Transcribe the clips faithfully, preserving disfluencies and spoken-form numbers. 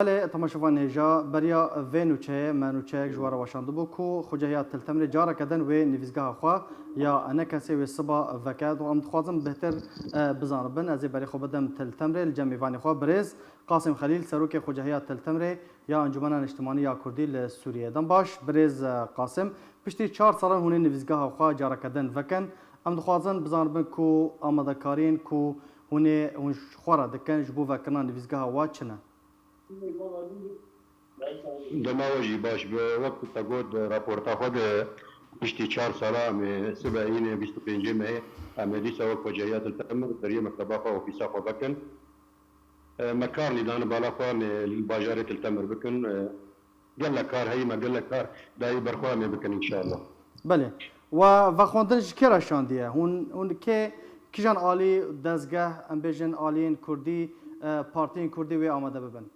Belê, temaşevan hêja, beriya vê nûçeyê me nûçeyek ji we re weşandibû ku Xwecehiya Til Temrê careke din wê nivîzgeha xwe ya ENKSê wê siba veke. Em dixwazin bêhtir, e, bizanibin. Ez ê berê xwe bidim Til Temrê, li cem mêvanê xwe birêz Qasim Xelîl, serokê Xwecehiya Til Temrê ya Encûmena Niştimanî ya Kurdî li Sûriyê. Dem baş, birêz, e, Qasim. Piştî çar salan hûn ê nivîzgeha xwe careke din vekin. Em dixwazin bizanibin ku amadekariyên ku hûn ê hûn ji xwe re dikin ji bo vekirina nivîzgeha we çi ne? Dema we jî baş be. Wek te got, raporta xwe de piştî çar sala em ê sibe hînê bîst û pêncê mehê em ê dîsa wek Xwecehiya Til Temir deriyê mekteba xwe, ofîsa xwe vekin. E, me kar nî dane bala xwe em ê li bajarê Til Temir bikin. E, gelek kar heyî me, gelek kar dayî ber xwe em ê bikin înşallah. Belê. We vexwendin ji kê re şandiye? Hûn, hûn kê, kîjan alî dezgeh, em bêjin aliyên kurdî, e, partiyên kurdî wê amade bibin?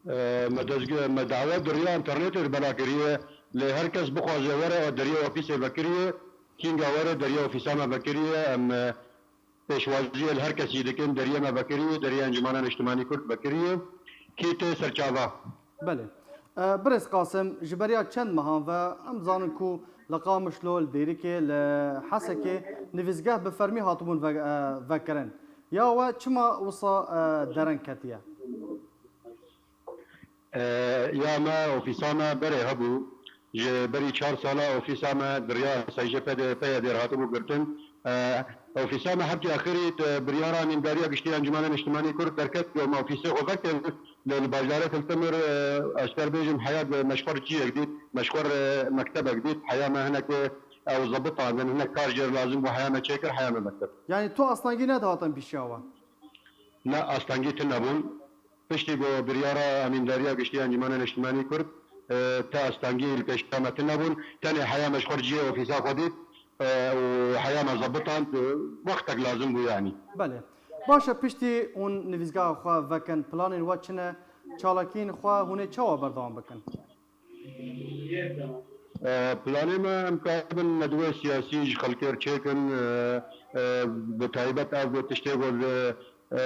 E, me dezge-, me dawe di riya înternetê de bela kiriye. Lê her kes bixwaze were, e, deriyê ofîsê vekiriye. Kînga were deriyê ofîsa me vekiriye. Em, e, pêşwaziyê li her kesî dikin. Deriyê me vekiriye, deriyê Encûmena Niştimanî Kurd vekiriye. Kî tê serçava? Belê. E, Birêz Qasim, ji beriya çend mehan ve em zanin ku li Qamişlo, li Dêrikê, li Hesekê nivîzgeh bi fermî hatibûn ve-, e, vekirin. Ya we çima wisa, e, dereng ketiye? E, ya me, ofîsa me berê hebû. Ji berî çar sala ofîsa me di riya S J P D P'yê dêr hatibû girtin. E, ofîsa me hebtî axirî di biryara Amîndariya Giştî ya Encûmena Niştimanî Kurd derket ku me ofîsê xwe vekin. Li, li bajarê Til Timir, e, ez ter bêjim, heya me ji xwe re ciyek dît, me ji xwe re mektebek dît, heya me hinek ew zebitandin, hinek kar jê re lazim bû, heya me çêkir, heya me mekteb. Yanî tu astengî nedihatin pêşiya we? Ne, astengî tune bûn. Piştî ku biryara Amîndariya Giştî ya Encûmena Niştimanî Kurd, e, te astengî li pêşiya me tune bûn. Tenê heya me ji xwe re cihê ofîsa xwe dît, e, û heya me zebitand, e, wextek lazim bû yanî. Belê. Baş e, piştî hûn nivîzgeha xwe vekin, planên we çi ne? Çalakiyên xwe hûn ê çawa berdewam bikin? E, planê me, em karibin nedweyê siyasî ji xelkê re çêkin, e, e, bi taybet ev tiştê ku li, e,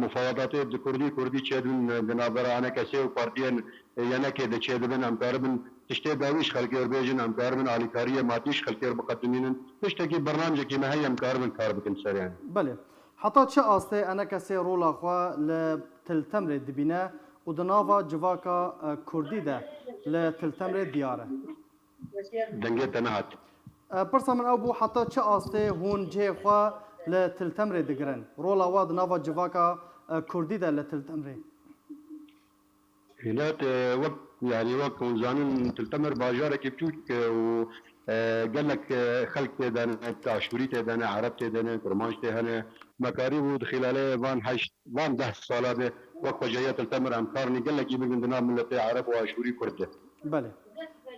mufawedatê di kurdî, kurdî çêdibin, di navbera ENKSê û partiyên YNKê de çêdibin, em karibin tiştê dawî ji xelkê re bêjin, em karibin alîkariyê madî ji xelkê re biqedimînin. Tiştekî, bernamecekî me heye, em karibin kar bikin ser, yanî. Belê. Heta çi astê ENKSê rola xwe li Til Temrê dibîne û di nava civaka, e, kurdî de li Til Temrê diyar e? Dengê te nehat. E, pirsa min ew bû, heta çi astê hûn cihê xwe li Til Temrê digirin? Rola we di nava civaka, e, kurdî de li Til Temrê? Hilat, e, wek, yanî wek hûn zanin, Til Temir bajarekî biçûk e û, e, gelek, e, xelk tê de ne, Aşûrî tê de ne, Ereb tê de ne, Kurmanc tê hene. Me karîbû di xîlalê van heşt, van deh sala de wek Xwecehiya Til Temir em karnî gelekî bigin di nav miletê Ereb û Aşûrî Kurd de. Belê.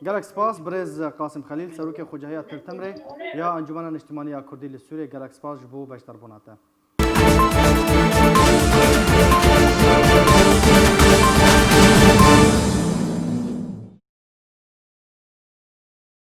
Gelek spas, birêz Qasim Xelîl, serokê Xwecehiya Til Temrê ya Encûmena Niştimanî ya Kurdî li Sûriyê. Gelek spas ji bo beşdarbûna te.